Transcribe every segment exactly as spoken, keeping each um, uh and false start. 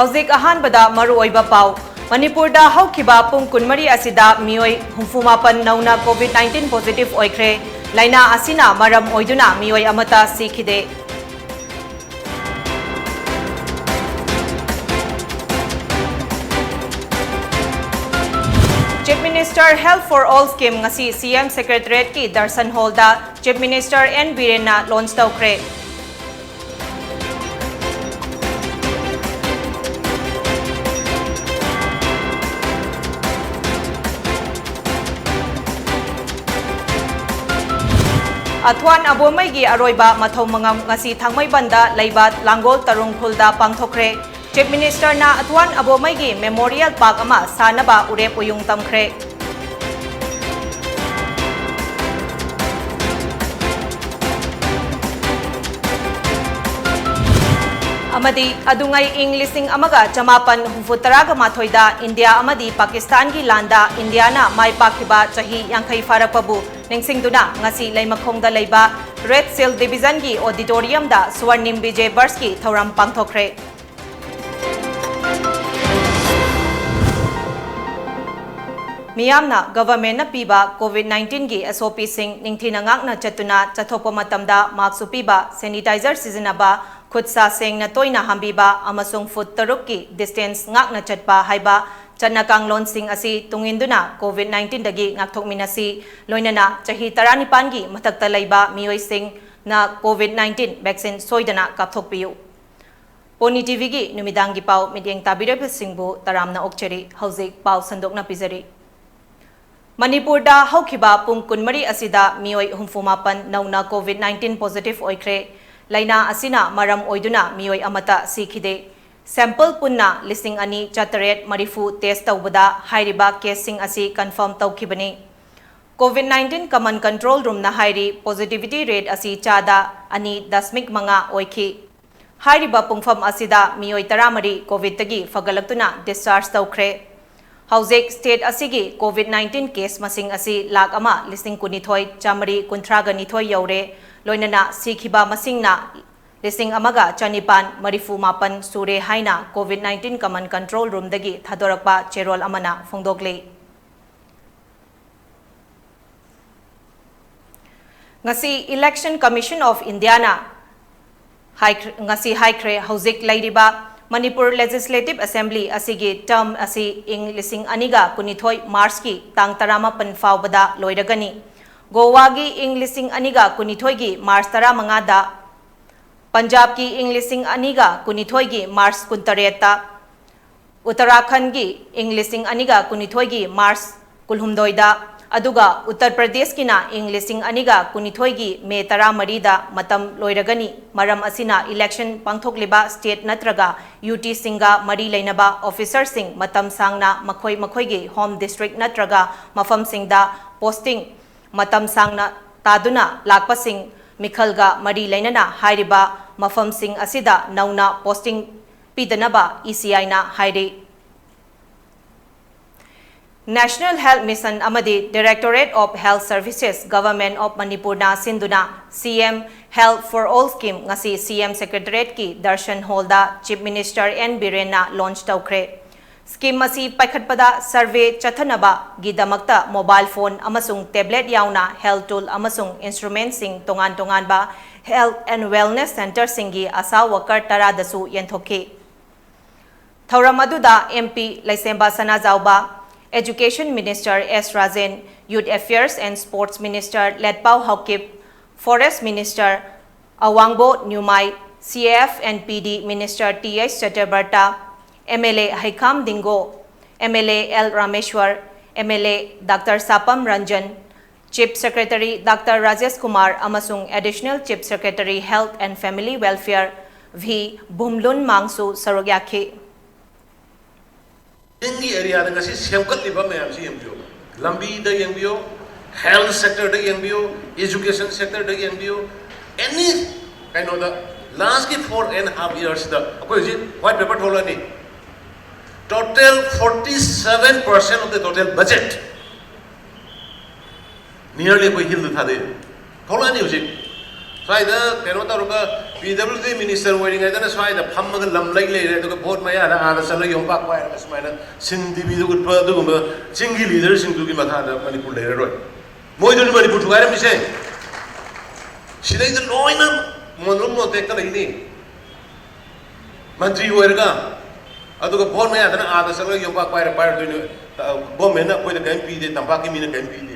ꯍꯧꯖꯤꯛ ꯑꯍꯥꯟꯕꯗ ꯃꯔꯨꯑꯣꯏꯕ ꯄꯥꯎ꯫ ꯃꯅꯤꯄꯨꯔꯗ ꯍꯧꯈꯤꯕ ꯄꯨꯡ ꯀꯨꯟꯃꯔꯤ ꯑꯁꯤꯗ ꯃꯤꯑꯣꯏ ꯍꯨꯝꯐꯨ ꯃꯥꯄꯟ ꯅꯧꯅ COVID nineteen positive ꯑꯣꯏꯈ꯭ꯔꯦ꯫ ꯂꯥꯏꯅꯥ ꯑꯁꯤꯅ ꯃꯔꯝ ꯑꯣꯏꯗꯨꯅ ꯃꯤꯑꯣꯏ ꯑꯃꯠꯇ ꯁꯤꯈꯤꯗꯦ꯫ Chief Minister Health for All Scheme ꯉꯁꯤ CM Secretariatꯀꯤ Darshan Hallꯗ Chief Minister N ꯕꯤꯔꯦꯟꯅ launch ꯇꯧꯈ꯭ꯔꯦ꯫ ꯑꯊ꯭ꯋꯥꯟ ꯑꯕꯣꯃꯩꯒꯤ ꯑꯔꯣꯏꯕ ꯃꯊꯧ ꯃꯉꯝ ꯉꯁꯤ ꯊꯥꯡꯃꯩꯕꯟꯗ ꯂꯩꯕ ꯂꯥꯡꯒꯣꯜ ꯇꯔꯨꯡ ꯈꯨꯜꯗ ꯄꯥꯡꯊꯣꯛꯈ꯭ꯔꯦ꯫ Chief Ministerꯅ ꯑꯊ꯭ꯋꯥꯟ ꯑꯕꯣꯃꯩꯒꯤ memorial park ꯑꯃ ꯁꯥꯅꯕ ꯎꯔꯦꯞ ꯎꯌꯨꯡ ꯇꯝꯈ꯭ꯔꯦ꯫ ꯑꯃꯗꯤ ꯑꯗꯨꯉꯩ ꯏꯪ ꯂꯤꯁꯤꯡ ꯑꯃꯒ ꯆꯃꯥꯄꯟ ꯍꯨꯝꯐꯨ ꯇꯔꯥꯒ ꯃꯥꯊꯣꯏꯗ ꯏꯟꯗꯤꯌꯥ ꯑꯃꯗꯤ ꯄꯥꯀꯤꯁꯇꯥꯟꯒꯤ ꯂꯥꯟꯗ ꯏꯟꯗꯤꯌꯥꯅ ꯃꯥꯏ ꯄꯥꯛꯈꯤꯕ ꯆꯍꯤ ꯌꯥꯡꯈꯩ ꯐꯥꯔꯛꯄꯕꯨ ꯅꯤꯡꯁꯤꯡꯗꯨꯅ ꯉꯁꯤ ꯂꯩꯃꯈꯣꯡꯗ ꯂꯩꯕ Red Shield Divisionꯒꯤ auditoriumꯗ Swarnim Vijay Varshꯀꯤ ꯊꯧꯔꯝ ꯄꯥꯡꯊꯣꯛꯈ꯭ꯔꯦ꯫ ꯃꯤꯌꯥꯝꯅ governmentꯅ ꯄꯤꯕ COVID nineteenꯒꯤ SOPꯁꯤꯡ ꯅꯤꯡꯊꯤꯅ ꯉꯥꯛꯅ ꯆꯠꯇꯨꯅ ꯆꯠꯊꯣꯛꯄ ꯃꯇꯝꯗ mask ꯎꯞꯄꯤꯕ, sanitizer ꯁꯤꯖꯤꯟꯅꯕ, ꯈꯨꯠ ꯁꯥ ꯁꯦꯡꯅ ꯇꯣꯏꯅ ꯍꯥꯝꯕꯤꯕ ꯑꯃꯁꯨꯡ foot ꯇꯔꯨꯛꯀꯤ distance ꯉꯥꯛꯅ ꯆꯠꯄ ꯍꯥꯏꯕ ꯆꯠꯅ ꯀꯥꯡꯂꯣꯟꯁꯤꯡ ꯑꯁꯤ ꯇꯨꯡꯏꯟꯗꯨꯅ COVID nineteenꯗꯒꯤ ꯉꯥꯛꯊꯣꯛꯃꯤꯟꯅꯁꯤ꯫ ꯂꯣꯏꯅꯅ ꯆꯍꯤ ꯇꯔꯥꯅꯤꯄꯥꯟꯒꯤ ꯃꯊꯛꯇ ꯂꯩꯕ ꯃꯤꯑꯣꯏꯁꯤꯡꯅ COVID nineteen vaccine ꯁꯣꯏꯗꯅ ꯀꯥꯞꯊꯣꯛꯄꯤꯌꯨ꯫ ꯄꯣꯅꯤ TVꯒꯤ ꯅꯨꯃꯤꯗꯥꯡꯒꯤ ꯄꯥꯎ ꯃꯤꯠꯌꯦꯡ ꯇꯥꯕꯤꯔꯤꯕꯁꯤꯡꯕꯨ ꯇꯔꯥꯝꯅ ꯑꯣꯛꯆꯔꯤ꯫ ꯍꯧꯖꯤꯛ ꯄꯥꯎ ꯁꯟꯗꯣꯛꯅ ꯄꯤꯖꯔꯤ꯫ ꯃꯅꯤꯄꯨꯔꯗ ꯍꯧꯈꯤꯕ ꯄꯨꯡ ꯀꯨꯟꯃꯔꯤ ꯑꯁꯤꯗ ꯃꯤꯑꯣꯏ ꯍꯨꯝꯐꯨ ꯃꯥꯄꯟ ꯅꯧꯅ COVID nineteen positive ꯑꯣꯏꯈ꯭ꯔꯦ꯫ ꯂꯥꯏꯅꯥ ꯑꯁꯤꯅ ꯃꯔꯝ ꯑꯣꯏꯗꯨꯅ ꯃꯤꯑꯣꯏ ꯑꯃꯠꯇ ꯁꯤꯈꯤꯗꯦ꯫ Sample ꯄꯨꯟꯅ ꯂꯤꯁꯤꯡ ꯑꯅꯤ ꯆꯥꯇꯔꯦꯠ ꯃꯔꯤꯐꯨ test ꯇꯧꯕꯗ ꯍꯥꯏꯔꯤꯕ caseꯁꯤꯡ ꯑꯁꯤ confirm ꯇꯧꯈꯤꯕꯅꯤ꯫ COVID nineteen Command Control Roomꯅ ꯍꯥꯏꯔꯤ, positivity rate ꯑꯁꯤ ꯆꯥꯗ ꯑꯅꯤ ꯗꯁꯃꯤꯛ ꯃꯉꯥ ꯑꯣꯏꯈꯤ꯫ ꯍꯥꯏꯔꯤꯕ ꯄꯨꯡꯐꯝ ꯑꯁꯤꯗ ꯃꯤꯑꯣꯏ ꯇꯔꯥꯃꯔꯤ COVIDꯇꯒꯤ ꯐꯒꯠꯂꯛꯇꯨꯅ discharge ꯇꯧꯈ꯭ꯔꯦ꯫ ꯍꯧꯖꯤꯛ state ꯑꯁꯤꯒꯤ COVID nineteen case ꯃꯁꯤꯡ ꯑꯁꯤ ꯂꯥꯈ ꯑꯃ ꯂꯤꯁꯤꯡ ꯀꯨꯟꯅꯤꯊꯣꯏ ꯆꯥꯃꯔꯤ ꯀꯨꯟꯊ꯭ꯔꯥꯒ ꯅꯤꯊꯣꯏ ꯌꯧꯔꯦ꯫ ꯂꯣꯏꯅꯅ ꯁꯤꯈꯤꯕ ꯃꯁꯤꯡꯅ ꯂꯤꯁꯤꯡ ꯑꯃꯒ ꯆꯅꯤꯄꯥꯟ ꯃꯔꯤꯐꯨ ꯃꯥꯄꯟ ꯁꯨꯔꯦ ꯍꯥꯏꯅ COVID nineteen Command Control Roomꯗꯒꯤ ꯊꯥꯗꯣꯔꯛꯄ ꯆꯦꯔꯣꯜ ꯑꯃꯅ ꯐꯣꯡꯗꯣꯛꯂꯤ꯫ ꯉꯁꯤ Election Commission of Indiaꯅ ꯍꯥꯏꯈ꯭ꯔ-, ꯉꯁꯤ ꯍꯥꯏꯈ꯭ꯔꯦ, ꯍꯧꯖꯤꯛ ꯂꯩꯔꯤꯕ ꯃꯅꯤꯄꯨꯔ Legislative Assembly ꯑꯁꯤꯒꯤ term ꯑꯁꯤ ꯏꯪ ꯂꯤꯁꯤꯡ ꯑꯅꯤꯒ ꯀꯨꯟꯅꯤꯊꯣꯏ Marchꯀꯤ ꯇꯥꯡ ꯇꯔꯥꯃꯥꯄꯟ ꯐꯥꯎꯕꯗ ꯂꯣꯏꯔꯒꯅꯤ꯫ ꯒꯣꯋꯥꯒꯤ ꯏꯪ ꯂꯤꯁꯤꯡ ꯑꯅꯤꯒ ꯀꯨꯟꯅꯤꯊꯣꯏꯒꯤ March ꯇꯔꯥꯃꯉꯥꯗ, ꯄꯟꯖꯥꯕꯀꯤ ꯏꯪ ꯂꯤꯁꯤꯡ ꯑꯅꯤꯒ ꯀꯨꯟꯅꯤꯊꯣꯏꯒꯤ March ꯀꯨꯟꯇꯔꯦꯠꯇ, ꯎꯠꯇꯔꯥꯈꯟꯗꯒꯤ ꯏꯪ ꯂꯤꯁꯤꯡ ꯑꯅꯤꯒ ꯀꯨꯟꯅꯤꯊꯣꯏꯒꯤ March ꯀꯨꯟꯍꯨꯝꯗꯣꯏꯗ, ꯑꯗꯨꯒ ꯎꯠꯇꯔ ꯄ꯭ꯔꯗꯦꯁꯀꯤꯅ ꯏꯪ ꯂꯤꯁꯤꯡ ꯑꯅꯤꯒ ꯀꯨꯟꯅꯤꯊꯣꯏꯒꯤ May ꯇꯔꯥꯃꯔꯤꯗ ꯃꯇꯝ ꯂꯣꯏꯔꯒꯅꯤ꯫ ꯃꯔꯝ ꯑꯁꯤꯅ election ꯄꯥꯡꯊꯣꯛꯂꯤꯕ state ꯅꯠꯇ꯭ꯔꯒ UTꯁꯤꯡꯒ ꯃꯔꯤ ꯂꯩꯅꯕ officerꯁꯤꯡ ꯃꯇꯝ ꯁꯥꯡꯅ ꯃꯈꯣꯏ ꯃꯈꯣꯏꯒꯤ home district ꯅꯠꯇ꯭ꯔꯒ ꯃꯐꯝꯁꯤꯡꯗ posting ꯃꯇꯝ ꯁꯥꯡꯅ ꯇꯥꯗꯨꯅ ꯂꯥꯛꯄꯁꯤꯡ ꯃꯤꯈꯜꯒ ꯃꯔꯤ ꯂꯩꯅꯅ ꯍꯥꯏꯔꯤꯕ ꯃꯐꯝꯁꯤꯡ ꯑꯁꯤꯗ ꯅꯧꯅ posting ꯄꯤꯗꯅꯕ ECIꯅ ꯍꯥꯏꯔꯤ꯫ National Health Mission ꯑꯃꯗꯤ Directorate of Health Services, Government of Manipurꯅ ꯁꯤꯟꯗꯨꯅ CM Health for All Scheme ꯉꯁꯤ CM Secretariatꯀꯤ Darshan Hallꯗ Chief Minister N ꯕꯤꯔꯦꯟꯅ launch ꯇꯧꯈ꯭ꯔꯦ꯫ Scheme ꯑꯁꯤ ꯄꯥꯏꯈꯠꯄꯗ survey ꯆꯠꯊꯅꯕꯒꯤꯗꯃꯛꯇ mobile phone ꯑꯃꯁꯨꯡ tablet ꯌꯥꯎꯅ health tool ꯑꯃꯁꯨꯡ instrumentꯁꯤꯡ ꯇꯣꯉꯥꯟ ꯇꯣꯉꯥꯟꯕ health and wellness centreꯁꯤꯡꯒꯤ ASHA worker ꯇꯔꯥꯗꯁꯨ ꯌꯦꯟꯊꯣꯛꯈꯤ꯫ ꯊꯧꯔꯝ ꯑꯗꯨꯗ MP ꯂꯩꯁꯦꯝꯕ Sanajaoba, Education Minister S Rajen, Youth Affairs and Sports Minister ꯂꯦꯠꯄꯥꯎ Haokip, Forest Minister ꯑꯋꯥꯡꯕꯣ ꯅ꯭ꯌꯨꯃꯥꯏ, CAF and PD Minister Th ꯆꯇ꯭ꯌꯕꯔꯇ, MLA ꯍꯩꯈꯥꯝ ꯗꯤꯡꯒꯣ, MLA L ꯔꯥꯃꯦꯁ꯭ꯋꯔ, MLA Doctor ꯁꯥꯄꯝ Ranjan, Chief Secretary Doctor Rajesh Kumar ꯑꯃꯁꯨꯡ Additional Chief Secretary Health and Family Welfare V ꯚꯨꯝꯂꯨꯟ ꯃꯥꯡꯁꯨ ꯁꯔꯨꯛ ꯌꯥꯈꯤ꯫ ꯆꯤꯡꯒꯤ areaꯗ ꯉꯁꯤ ꯁꯦꯝꯒꯠꯂꯤꯕ ꯃꯌꯥꯝꯁꯤ ꯌꯦꯡꯕꯤꯌꯨ꯫ ꯂꯝꯕꯤꯗ ꯌꯦꯡꯕꯤꯌꯨ, health sectorꯗ ꯌꯦꯡꯕꯤꯌꯨ, education sectorꯗ ꯌꯦꯡꯕꯤꯌꯨ, any ꯀꯩꯅꯣꯗ lastꯀꯤ four and half yearsꯗ ꯑꯩꯈꯣꯏ ꯍꯧꯖꯤꯛ white paper ꯊꯣꯛꯂꯛꯑꯅꯤ꯫ Total forty seven percent of the total budget nearly ꯑꯩꯈꯣꯏ hillꯗ ꯊꯥꯗꯩ꯫ ꯊꯣꯛꯂꯛꯑꯅꯤ ꯍꯧꯖꯤꯛ꯫ ꯁ꯭ꯋꯥꯏꯗ ꯀꯩꯅꯣ ꯇꯧꯔꯒ ꯄꯤ ꯗꯕ꯭ꯂꯤꯎ ꯗꯤ ꯃꯤꯅꯤꯁꯇꯔ ꯑꯣꯏꯔꯤꯉꯩꯗꯅ ꯁ꯭ꯋꯥꯏꯗ ꯐꯝꯃꯒ ꯂꯝ ꯂꯩ ꯂꯩꯔꯦ, ꯑꯗꯨꯒ ꯚꯣꯠ ꯃꯌꯥꯗ ꯑꯥꯗ ꯆꯠꯂꯒ ꯌꯣꯝꯄꯥꯛ ꯄꯥꯏꯔꯒ ꯁꯨꯃꯥꯏꯅ ꯁꯤꯟ ꯇꯤꯚꯤꯗ ꯎꯠꯄ ꯑꯗꯨꯒꯨꯝꯕ ꯆꯤꯡꯒꯤ ꯂꯤꯗꯔꯁꯤꯡꯗꯨꯒꯤ ꯃꯈꯥꯗ ꯃꯅꯤꯄꯨꯔ ꯂꯩꯔꯔꯣꯏ꯫ ꯃꯣꯏꯗꯨꯅꯤ ꯃꯅꯤꯄꯨꯔ ꯊꯨꯒꯥꯏꯔꯝꯃꯤꯁꯦ꯫ ꯁꯤꯗꯩꯗ ꯂꯣꯏꯅ ꯃꯣꯟꯂꯨꯝ ꯃꯣꯟꯇꯦꯛꯇ ꯂꯩꯅꯤ꯫ ꯃꯟꯇ꯭ꯔꯤ ꯑꯣꯏꯔꯒ, ꯑꯗꯨꯒ ꯚꯣꯠ ꯃꯌꯥꯗꯅ ꯑꯥꯗ ꯆꯠꯂꯒ ꯌꯣꯝꯄꯥꯛ ꯄꯥꯏꯔ ꯄꯥꯏꯔꯗꯣꯏꯅꯤ꯫ ꯒꯣꯔꯃꯦꯟꯅ ꯑꯩꯈꯣꯏꯗ ꯀꯔꯤꯝ ꯄꯤꯗꯦ, ꯇꯝꯄꯥꯛꯀꯤ ꯃꯤꯅ ꯀꯔꯤꯝ ꯄꯤꯗꯦ꯫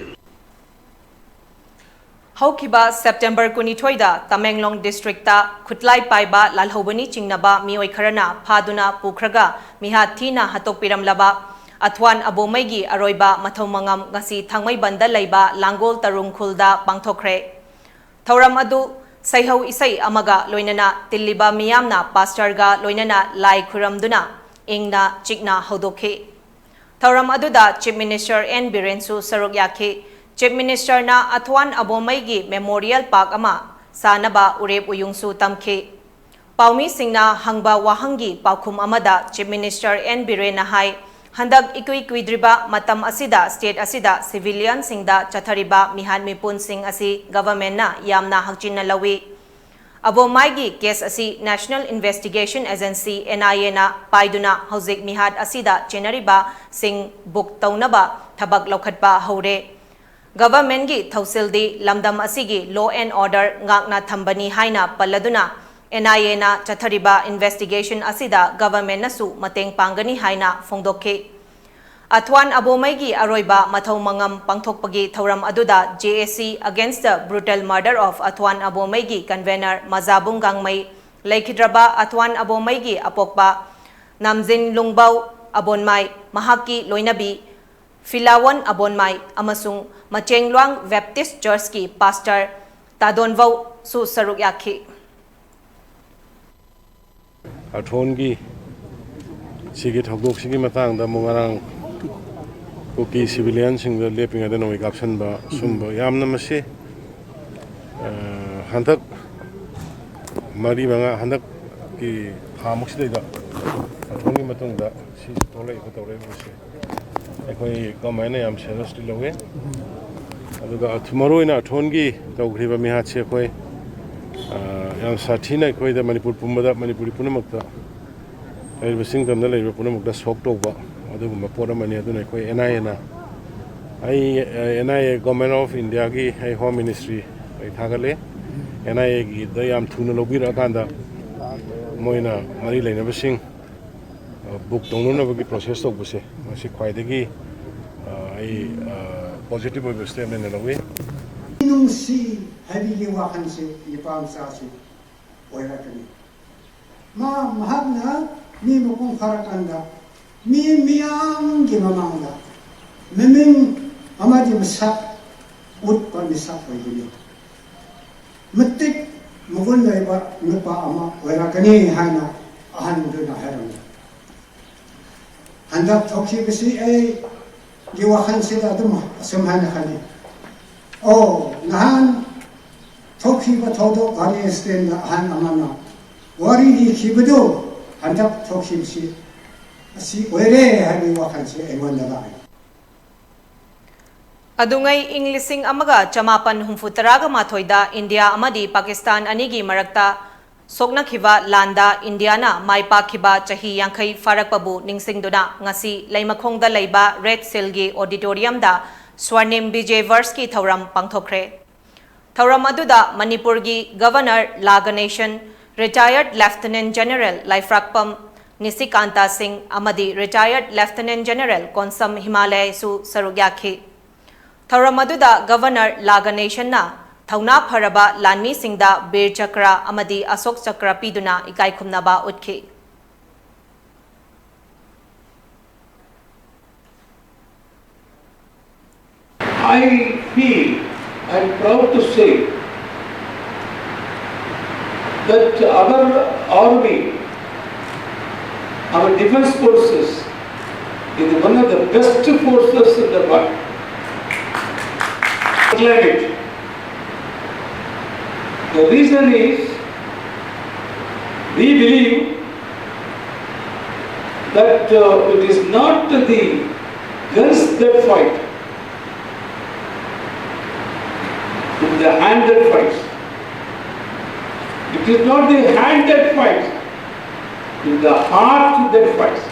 ꯍꯧꯈꯤꯕ ꯁꯦꯞꯇꯦꯝꯕꯔ ꯀꯨꯟꯅꯤꯊꯣꯏꯗ ꯇꯃꯦꯡꯂꯣꯡ ꯗꯤꯁꯇ꯭ꯔꯤꯛꯇ ꯈꯨꯠꯂꯥꯏ ꯄꯥꯏꯕ ꯂꯥꯜꯍꯧꯕꯅꯤ ꯆꯤꯡꯅꯕ ꯃꯤꯑꯣꯏ ꯈꯔꯅ ꯐꯥꯗꯨꯅ ꯄꯨꯈ꯭ꯔꯒ ꯃꯤꯍꯥꯠ ꯊꯤꯅ ꯍꯥꯠꯇꯣꯛꯄꯤꯔꯝꯂꯕ ꯑꯊ꯭ꯋꯥꯟ ꯑꯕꯣꯃꯩꯒꯤ ꯑꯔꯣꯏꯕ ꯃꯊꯧ ꯃꯉꯝ ꯉꯁꯤ ꯊꯥꯡꯃꯩꯕꯟꯗ ꯂꯩꯕ ꯂꯥꯡꯒꯣꯜ ꯇꯔꯨꯡ ꯈꯨꯜꯗ ꯄꯥꯡꯊꯣꯛꯈ꯭ꯔꯦ꯫ ꯊꯧꯔꯝ ꯑꯗꯨ ꯁꯩꯍꯧ ꯏꯁꯩ ꯑꯃꯒ ꯂꯣꯏꯅꯅ ꯇꯤꯜꯂꯤꯕ ꯃꯤꯌꯥꯝꯅ ꯄꯥꯁꯇꯔꯒ ꯂꯣꯏꯅꯅ ꯂꯥꯏ ꯈꯨꯔꯝꯗꯨꯅ ꯏꯪꯅ ꯆꯤꯛꯅ ꯍꯧꯗꯣꯛꯈꯤ꯫ ꯊꯧꯔꯝ ꯑꯗꯨꯗ ꯆꯤꯐ ꯃꯤꯅꯤꯁꯇꯔ ꯑꯦꯟ ꯕꯤꯔꯦꯟꯁꯨ ꯁꯔꯨꯛ ꯌꯥꯈꯤ꯫ ꯆꯤꯐ ꯃꯤꯅꯤꯁꯇꯔꯅ ꯑꯊ꯭ꯋꯥꯟ ꯑꯕꯣꯃꯩꯒꯤ ꯃꯦꯃꯣꯔꯤꯌꯦꯜ ꯄꯥꯔꯛ ꯑꯃ ꯁꯥꯅꯕ ꯎꯔꯦꯞ ꯎꯌꯨꯡꯁꯨ ꯇꯝꯈꯤ꯫ ꯄꯥꯎꯃꯤꯁꯤꯡꯅ ꯍꯪꯕ ꯋꯥꯍꯪꯒꯤ ꯄꯥꯎꯈꯨꯝ ꯑꯃꯗ ꯆꯤꯐ ꯃꯤꯅꯤꯁꯇꯔ ꯑꯦꯟ ꯕꯤꯔꯦꯟꯅ ꯍꯥꯏ, ꯍꯟꯗꯛ ꯏꯀꯨꯏ ꯀꯨꯏꯗ꯭ꯔꯤꯕ ꯃꯇꯝ ꯑꯁꯤꯗ ꯁ꯭ꯇꯦꯠ ꯑꯁꯤꯗ ꯁꯤꯚꯤꯂꯤꯌꯟꯁꯤꯡꯗ ꯆꯠꯊꯔꯤꯕ ꯃꯤꯍꯥꯠ ꯃꯤꯄꯨꯟꯁꯤꯡ ꯑꯁꯤ ꯒꯚꯔꯟꯃꯦꯟꯠꯅ ꯌꯥꯝꯅ ꯍꯛꯆꯤꯟꯅ ꯂꯧꯏ꯫ ꯑꯕꯣꯃꯥꯏꯒꯤ ꯀꯦꯁ ꯑꯁꯤ national investigation agency, and I ꯑꯦꯅ, ꯄꯥꯏꯗꯨꯅ ꯍꯧꯖꯤꯛ ꯃꯤꯍꯥꯠ ꯑꯁꯤꯗ ꯆꯦꯟꯅꯔꯤꯕꯁꯤꯡ ꯕꯨꯛ ꯇꯧꯅꯕ ꯊꯕꯛ ꯂꯧꯈꯠꯄ ꯍꯧꯔꯦ꯫ ꯒꯚꯔꯟꯃꯦꯟꯠꯀꯤ ꯊꯧꯁꯤꯜꯗꯤ ꯂꯝꯗꯝ ꯑꯁꯤꯒꯤ law and order ꯉꯥꯛꯅ ꯊꯝꯕꯅꯤ ꯍꯥꯏꯅ ꯄꯜꯂꯗꯨꯅ, ꯑꯦꯟ ꯑꯥꯏ ꯑꯦꯅ ꯆꯠꯊꯔꯤꯕ ꯏꯟꯚꯦꯁꯇꯤꯒꯦꯁꯟ ꯑꯁꯤꯗ ꯒꯚꯔꯟꯃꯦꯟꯠꯅꯁꯨ ꯃꯇꯦꯡ ꯄꯥꯡꯒꯅꯤ ꯍꯥꯏꯅ ꯐꯣꯡꯗꯣꯛꯈꯤ꯫ ꯑꯊ꯭ꯋꯥꯟ ꯑꯕꯣꯃꯩꯒꯤ ꯑꯔꯣꯏꯕ ꯃꯊꯧ ꯃꯉꯝ ꯄꯥꯡꯊꯣꯛꯄꯒꯤ ꯊꯧꯔꯝ ꯑꯗꯨꯗ J A C Against the Brutal Murder of Athuan Abomey ꯒꯤ ꯀꯟꯚꯦꯅꯔ ꯃꯖꯥꯕꯨꯡ ꯒꯥꯡꯃꯩ, ꯂꯩꯈꯤꯗ꯭ꯔꯕ ꯑꯊ꯭ꯋꯥꯟ ꯑꯕꯣꯃꯩꯒꯤ ꯑꯄꯣꯛꯄ ꯅꯥꯝꯖꯤꯟ ꯂꯨꯡꯕꯧ ꯑꯕꯣꯟꯃꯥꯏ, ꯃꯍꯥꯛꯀꯤ ꯂꯣꯏꯅꯕꯤ ꯐꯤꯂꯥꯋꯣꯟ ꯑꯕꯣꯟꯃꯥꯏ ꯑꯃꯁꯨꯡ ꯃꯆꯦꯡꯂ꯭ꯋꯥꯡ ꯕꯦꯞꯇꯤꯁ ꯆꯔꯆꯀꯤ ꯄꯥꯁꯇꯔ ꯇꯥꯗꯣꯟꯕꯧꯁꯨ ꯁꯔꯨꯛ ꯌꯥꯈꯤ꯫ ꯑꯊꯣꯟꯒꯤ ꯁꯤꯒꯤ ꯊꯧꯗꯣꯛꯁꯤꯒꯤ ꯃꯇꯥꯡꯗ ꯑꯃꯨꯛ ꯉꯔꯥꯡ ꯀꯨꯀꯤ ꯁꯤꯚꯤꯂꯤꯌꯟꯁꯤꯡꯗ ꯂꯦꯞꯄꯤꯉꯩꯗ ꯅꯣꯡꯃꯩ ꯀꯥꯞꯁꯤꯟꯕ ꯁꯨꯝꯕ ꯌꯥꯝꯅ ꯃꯁꯤ ꯍꯟꯗꯛ ꯃꯔꯤ ꯃꯉꯥ ꯍꯟꯗꯛꯀꯤ ꯊꯥꯃꯨꯛꯁꯤꯗꯩꯗ ꯑꯊꯣꯟꯒꯤ ꯃꯇꯨꯡꯗ ꯁꯤ ꯊꯣꯛꯂꯛꯏꯕ ꯇꯧꯔꯛꯏꯕꯁꯦ ꯑꯩꯈꯣꯏ ꯀꯃꯥꯏꯅ ꯌꯥꯝ ꯁꯦꯔꯤꯌꯁꯂꯤ ꯂꯧꯋꯤ꯫ ꯑꯗꯨꯒ ꯃꯔꯨꯑꯣꯏꯅ ꯑꯊꯣꯟꯒꯤ ꯇꯧꯈ꯭ꯔꯤꯕ ꯃꯤꯍꯥꯠꯁꯦ ꯑꯩꯈꯣꯏ ꯑ, ꯌꯥꯝ ꯁꯥꯊꯤꯅ ꯑꯩꯈꯣꯏꯗ, ꯃꯅꯤꯄꯨꯔ ꯄꯨꯝꯕꯗ, ꯃꯅꯤꯄꯨꯔꯤ ꯄꯨꯝꯅꯃꯛꯇ, ꯂꯩꯔꯤꯕ ꯆꯤꯡ ꯇꯝꯗ ꯂꯩꯔꯤꯕ ꯄꯨꯝꯅꯃꯛꯇ ꯁꯣꯛ ꯇꯧꯕ ꯑꯗꯨꯒꯨꯝꯕ ꯄꯣꯠ ꯑꯃꯅꯤ꯫ ꯑꯗꯨꯅ ꯑꯩꯈꯣꯏ ꯑꯦꯟ ꯑꯥꯏ ꯑꯦꯅ, ꯑꯩ, N I A, government of ꯏꯟꯗꯤꯌꯥꯒꯤ, ꯑꯩ ꯍꯣꯝ ꯃꯤꯅꯤꯁꯇ꯭ꯔꯤ ꯑꯩ ꯊꯥꯒꯠꯂꯦ꯫ ꯑꯦꯟ ꯑꯥꯏ ꯑꯦꯒꯤꯗ ꯌꯥꯝ ꯊꯨꯅ ꯂꯧꯕꯤꯔꯛꯑꯀꯥꯟꯗ ꯃꯣꯏꯅ ꯃꯔꯤ ꯂꯩꯅꯕꯁꯤꯡ, ꯑ, ꯕꯨꯛ ꯇꯧꯅꯅꯕꯒꯤ ꯄ꯭ꯔꯣꯁꯦꯁ ꯇꯧꯕꯁꯦ, ꯃꯁꯤ ꯈ꯭ꯋꯥꯏꯗꯒꯤ, ꯑ, ꯑꯩ, ꯑ, ꯄꯣꯖꯤꯇꯤꯚ ꯑꯣꯏꯕ ꯁ꯭ꯇꯦꯞ ꯑꯣꯏꯅ ꯂꯧꯏ꯫ ꯅꯨꯡꯁꯤ ꯍꯥꯏꯕꯒꯤ ꯋꯥꯈꯜꯁꯦ ꯅꯨꯄꯥ ꯃꯆꯥꯁꯤ ꯑꯣꯏꯔꯛꯀꯅꯤ꯫ ꯃꯥ, ꯃꯍꯥꯛꯅ ꯃꯤ ꯃꯄꯨꯡ ꯐꯥꯔꯀꯥꯟꯗ ꯃꯤ ꯃꯤꯌꯥꯝꯒꯤ ꯃꯃꯥꯡꯗ ꯃꯃꯤꯡ ꯑꯃꯗꯤ ꯃꯁꯛ ꯎꯠꯄ ꯃꯤꯁꯛ ꯑꯣꯏꯒꯅꯤ꯫ ꯃꯇꯤꯛ ꯃꯒꯨꯟ ꯂꯩꯕ ꯅꯨꯄꯥ ꯑꯃ ꯑꯣꯏꯔꯛꯀꯅꯤ ꯍꯥꯏꯅ ꯑꯍꯟꯗꯨꯅ ꯍꯥꯏꯔꯝꯃꯤ꯫ ꯍꯟꯗꯛ ꯊꯣꯛꯈꯤꯕꯁꯤ ꯑꯩꯒꯤ ꯋꯥꯈꯜꯁꯤꯗ ꯑꯗꯨꯝ ꯑꯁꯨꯝ ꯍꯥꯏꯅ ꯈꯜꯂꯤ, "ꯑꯣ, ꯅꯍꯥꯟ ꯊꯣꯛꯈꯤꯕ ꯊꯧꯗꯣꯛ ꯒꯥꯔꯤ ꯑꯦꯛꯁꯤꯗꯦꯟꯗ ꯑꯍꯟ ꯑꯃꯅ ꯋꯥꯔꯤ ꯂꯤꯈꯤꯕꯗꯨ ꯍꯟꯗꯛ ꯊꯣꯛꯈꯤꯕꯁꯤ ꯑꯁꯤ ꯑꯣꯏꯔꯦ" ꯍꯥꯏꯕꯒꯤ ꯋꯥꯈꯜꯁꯤ ꯑꯩꯉꯣꯟꯗ ꯂꯥꯛꯏ꯫ ꯑꯗꯨꯉꯩ ꯏꯪ ꯂꯤꯁꯤꯡ ꯑꯃꯒ ꯆꯃꯥꯄꯟ ꯍꯨꯝꯐꯨ ꯇꯔꯥꯒ ꯃꯥꯊꯣꯏꯗ ꯏꯟꯗꯤꯌꯥ ꯑꯃꯗꯤ ꯄꯥꯀꯤꯁꯇꯥꯟ ꯑꯅꯤꯒꯤ ꯃꯔꯛꯇ ꯁꯣꯛꯅꯈꯤꯕ ꯂꯥꯟꯗ ꯏꯟꯗꯤꯌꯥꯅ ꯃꯥꯏ ꯄꯥꯛꯈꯤꯕ ꯆꯍꯤ ꯌꯥꯡꯈꯩ ꯐꯥꯔꯛꯄꯕꯨ ꯅꯤꯡꯁꯤꯡꯗꯨꯅ ꯉꯁꯤ ꯂꯩꯃꯈꯣꯡꯗ ꯂꯩꯕ ꯔꯦꯗ ꯁꯤꯜꯒꯤ ꯑꯣꯗꯤꯇꯣꯔꯤꯌꯝꯗ ꯁ꯭ꯋꯔꯅꯤꯝ ꯕꯤꯖꯦ ꯕꯔꯁꯀꯤ ꯊꯧꯔꯝ ꯄꯥꯡꯊꯣꯛꯈ꯭ꯔꯦ꯫ ꯊꯧꯔꯝ ꯑꯗꯨꯗ ꯃꯅꯤꯄꯨꯔꯒꯤ ꯒꯚꯔꯅꯔ ꯂꯥ ꯒꯅꯦꯁꯟ, ꯔꯤꯇꯥꯌꯔꯗ ꯂꯦꯐꯇꯤꯅꯦꯟꯠ ꯖꯦꯅꯔꯦꯜ ꯂꯥꯏꯐ꯭ꯔꯥꯛꯄꯝ ꯅꯤꯁꯤꯀꯥꯟꯇ ꯁꯤꯡ ꯑꯃꯗꯤ ꯔꯤꯇꯥꯌꯔꯗ ꯂꯦꯐꯇꯤꯅꯦꯟꯠ ꯖꯦꯅꯔꯦꯜ ꯀꯣꯟꯁꯝ ꯍꯤꯃꯥꯂꯌꯁꯨ ꯁꯔꯨꯛ ꯌꯥꯈꯤ꯫ ꯊꯧꯔꯝ ꯑꯗꯨꯗ ꯒꯚꯔꯅꯔ ꯂꯥ ꯒꯅꯦꯁꯟꯅ ꯊꯧꯅꯥ ꯐꯔꯕ ꯂꯥꯟꯃꯤꯁꯤꯡꯗ ꯕꯤꯔ ꯆꯀ꯭ꯔ ꯑꯃꯗꯤ ꯑꯁꯣꯛ ꯆꯀ꯭ꯔ ꯄꯤꯗꯨꯅ ꯏꯀꯥꯏꯈꯨꯝꯅꯕ ꯎꯠꯈꯤ꯫ I feel and proud to say that our army, our defense forces, is one of the best forces in the world. Declare it. The reason is, we believe that uh, it is not the guns that fight, it is the hand that fights. It is not the hand that fights, it is the heart that fights.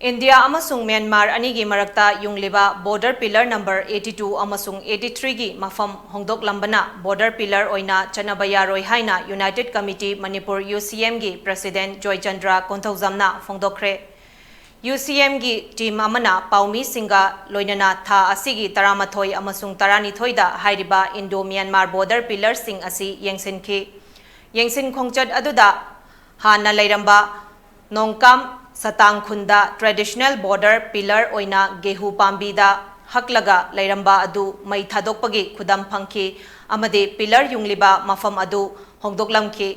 India ꯑꯃꯁꯨꯡ Myanmar ꯑꯅꯤꯒꯤ ꯃꯔꯛꯇ ꯌꯨꯡꯂꯤꯕ border pillar number eighty two ꯑꯃꯁꯨꯡ eighty three ꯒꯤ ꯃꯐꯝ ꯍꯣꯡꯗꯣꯛꯂꯝꯕꯅ border pillar ꯑꯣꯏꯅ ꯆꯠꯅꯕ ꯌꯥꯔꯣꯏ ꯍꯥꯏꯅ United Committee Manipur, U C M ꯒꯤ President Joychandra ꯀꯣꯟꯊꯧꯖꯝꯅ ꯐꯣꯡꯗꯣꯛꯈ꯭ꯔꯦ꯫ U C M ꯒꯤ team ꯑꯃꯅ ꯄꯥꯎꯃꯤꯁꯤꯡꯒ ꯂꯣꯏꯅꯅ ꯊꯥ ꯑꯁꯤꯒꯤ ꯇꯔꯥꯃꯥꯊꯣꯏ ꯑꯃꯁꯨꯡ ꯇꯔꯥꯅꯤꯊꯣꯏꯗ ꯍꯥꯏꯔꯤꯕ Indo-Myanmar border pillar ꯁꯤꯡ ꯑꯁꯤ ꯌꯦꯡꯁꯤꯟꯈꯤ꯫ ꯌꯦꯡꯁꯤꯟ ꯈꯣꯡꯆꯠ ꯑꯗꯨꯗ ꯍꯥꯟꯅ ꯂꯩꯔꯝꯕ ꯅꯣꯡꯀꯥꯝ ꯁꯇꯥꯡ ꯈꯨꯟꯗ traditional border pillar ꯑꯣꯏꯅ ꯒꯦꯍꯨ ꯄꯥꯝꯕꯤꯗ ꯍꯛꯂꯒ ꯂꯩꯔꯝꯕ ꯑꯗꯨ ꯃꯩ ꯊꯥꯗꯣꯛꯄꯒꯤ ꯈꯨꯗꯝ ꯐꯪꯈꯤ ꯑꯃꯗꯤ pillar ꯌꯨꯡꯂꯤꯕ ꯃꯐꯝ ꯑꯗꯨ ꯍꯣꯡꯗꯣꯛꯂꯝꯈꯤ꯫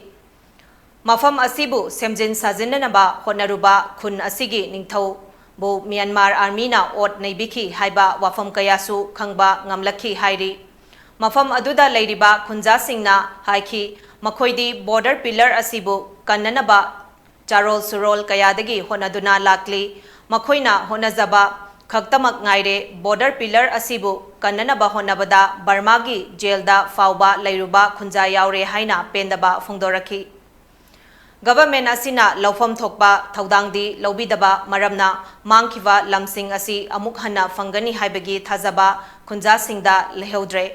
ꯃꯐꯝ ꯑꯁꯤꯕꯨ ꯁꯦꯝꯖꯤꯟ ꯁꯥꯖꯤꯟꯅꯅꯕ ꯍꯣꯠꯅꯔꯨꯕ ꯈꯨꯟ ꯑꯁꯤꯒꯤ ꯅꯤꯡꯊꯧꯕꯨ Myanmar Army ꯅ ꯑꯣꯠ ꯅꯩꯕꯤꯈꯤ ꯍꯥꯏꯕ ꯋꯥꯐꯝ ꯀꯌꯥꯁꯨ ꯈꯪꯕ ꯉꯝꯂꯛꯈꯤ ꯍꯥꯏꯔꯤ꯫ ꯃꯐꯝ ꯑꯗꯨꯗ ꯂꯩꯔꯤꯕ ꯈꯨꯟꯖꯥꯁꯤꯡꯅ ꯍꯥꯏꯈꯤ, ꯃꯈꯣꯏꯗꯤ border pillar ꯑꯁꯤꯕꯨ ꯀꯟꯅꯅꯕ ꯆꯥꯔꯣꯜ ꯁꯨꯔꯣꯜ ꯀꯌꯥꯗꯒꯤ ꯍꯣꯠꯅꯗꯨꯅ ꯂꯥꯛꯂꯤ꯫ ꯃꯈꯣꯏꯅ ꯍꯣꯠꯅꯖꯕ ꯈꯛꯇꯃꯛ ꯉꯥꯏꯔꯦ꯫ Border pillar ꯑꯁꯤꯕꯨ ꯀꯟꯅꯅꯕ ꯍꯣꯠꯅꯕꯗ ꯕꯔꯃꯥꯒꯤ ꯖꯦꯜꯗ ꯐꯥꯎꯕ ꯂꯩꯔꯨꯕ ꯈꯨꯟꯖꯥ ꯌꯥꯎꯔꯦ ꯍꯥꯏꯅ ꯄꯦꯟꯗꯕ ꯐꯣꯡꯗꯣꯔꯛꯈꯤ꯫ Government ꯑꯁꯤꯅ ꯂꯧꯐꯝ ꯊꯣꯛꯄ ꯊꯧꯗꯥꯡꯗꯤ ꯂꯧꯕꯤꯗꯕ ꯃꯔꯝꯅ ꯃꯥꯡꯈꯤꯕ ꯂꯝꯁꯤꯡ ꯑꯁꯤ ꯑꯃꯨꯛ ꯍꯟꯅ ꯐꯪꯒꯅꯤ ꯍꯥꯏꯕꯒꯤ ꯊꯥꯖꯕ ꯈꯨꯟꯖꯥꯁꯤꯡꯗ ꯂꯩꯍꯧꯗ꯭ꯔꯦ꯫